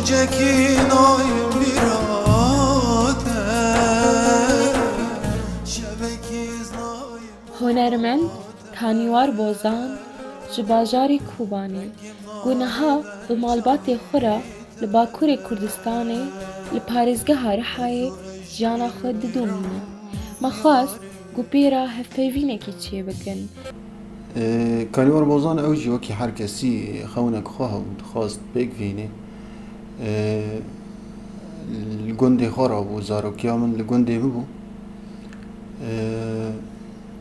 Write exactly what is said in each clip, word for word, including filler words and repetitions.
Çekî nayim bîra te, şevekî nayim. Hunermend Kanîwar Bozan ji bajarê Kobanê ku niha bi malbatê xwe re li Bakurê Kurdistanê li parêzgeha Rihayê jiyana xwe didomîne. Me xwest ku pê re hevpeyvînekî çêbikin. Ee, Kanîwar Bozan ew jî wekî her kesî xewinek xwe hebû, dixwest pêk vînê. Ee, li gundê xwe rabû, zarokiya min li gundê min bû. Ee,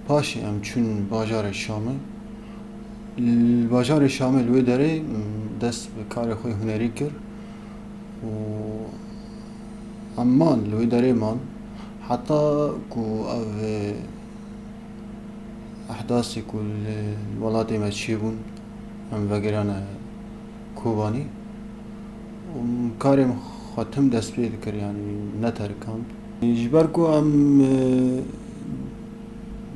paşê em çûn bajarê Şamê. Li bajarê Şamê li wê derê, m, dest bi karê xwe hunerî kir û em man, li wê derê man. Heta ku ev, e, ehdasê ku li welatê me çêbûn, em vegirane Kobanî. Û karê min xwe tim dest pê dikir, yanî neterikand. Ji ber ku em, e,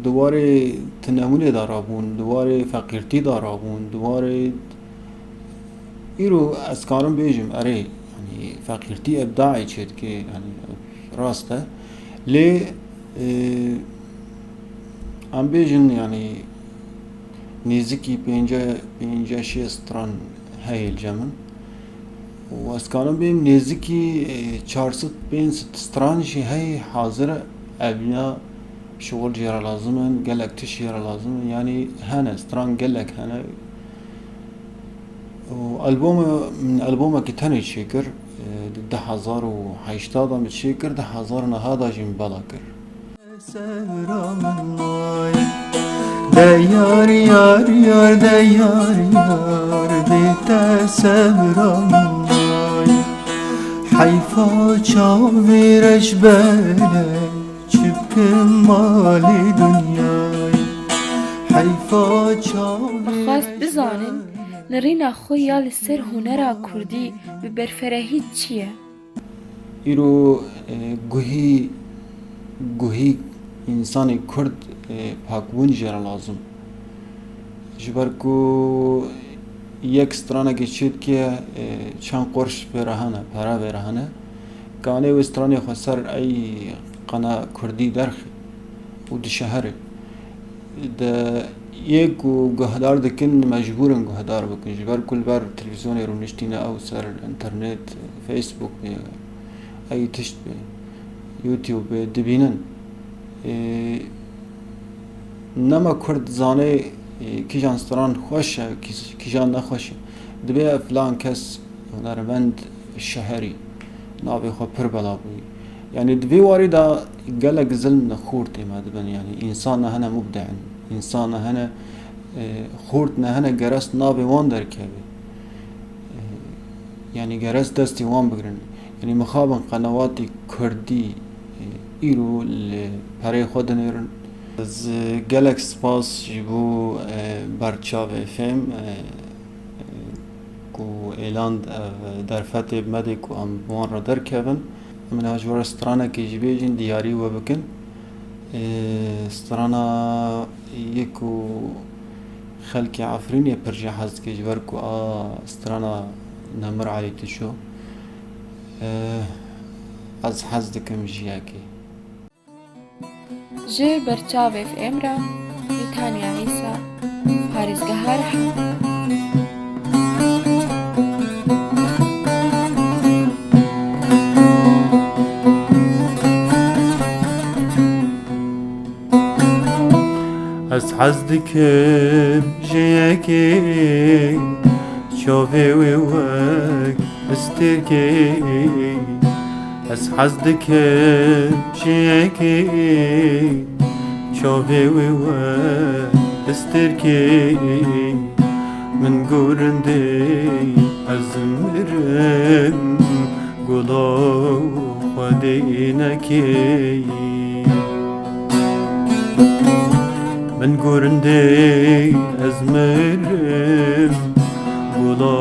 di warê tinebûnê de rabûn, di warê feqîrtî de rabûn, di warê, îro ez karim bêjim, erê, yanî feqîrtî îbdaê çêdike, yanî rast e. Lê, e, em bêjin, yanî nêzikî pênce, pênce şêst stran heye li cem min. Û ez karim bêm nêzikî, e, çar sed pênc sed stran jî heye hazir e. Evîna şixul jê re lazim in, gelek tişt jê re lazim in. Yanî hene, stran gelek hene. Û alboma, min albomekî tenê çêkir, e, di du hezar û heşta de min çêkir, du hezar û nehda jî min bela kir. Sevra min ay. De yar, yar, yar, de yar, yar, bê te sevra min ay. Heyfa çavê reşbelê, çi bikim malê dinyayê. Heyfa çavê. Xwest bizanin, nirîna xwe ya li ser hunera kurdî bi berferehî çi ye? Îro, e, guhî, guhî însanê Kurd, e, pakbûn jê re lazim. Ji ber ku yek stranekê çêdike, e, çend qurş vê re hene, pere vê re hene. Kanê wê stranê xwe ser ey qena Kurdî derxî û dişehere. De yê ku guhdar dikin, mecbûr in guhdar bikin. Ji ber ku li ber televîzyonê rûniştîne, ew ser înternet, Facebook bê, ey tişt bê, YouTube bê, dibînin. Ê, nema Kurd zanê, ê, kîjan stran xweş e, kî-, kîjan nexweş e. Dibê filan kes hunermend şeherî, navê xwe pir bela bûyî. Yanî di vê warî de gelek zilm li xortê me dibin. Yanî însan hene mubde in, însan hene, e, xort hene gerest navê wan derkeve. E, yanî gerest destê wan bigirin. Yanî mixabin qenewatê kurdî, e, îro li perê xwe dinêrin. Ez gelek spas ji bo, e, Berçav F M, e, ku êland ev derfetê bi me de ku em bi wan re derkevin. Em ê niha ji we re stranekê jî bêjin, diyarî we bikin. Ê, strana yê ku xelkê Efrînê pir jê hez dike, ji ber ku a strana Nemir Elî Tişo. Ê, ez hez dikim jiyekê. Ji Berçav F M re Bîtaniya Îsa, parêzgeha Riha. Ez hez dikim ji yekê çavê wê wek stêrkê. Ez hez dikim ji yekê çavê wê wek stêrkê. Min gurindê ez mirim, gula Xwedê nekey. Min gurindê ez mirim, gula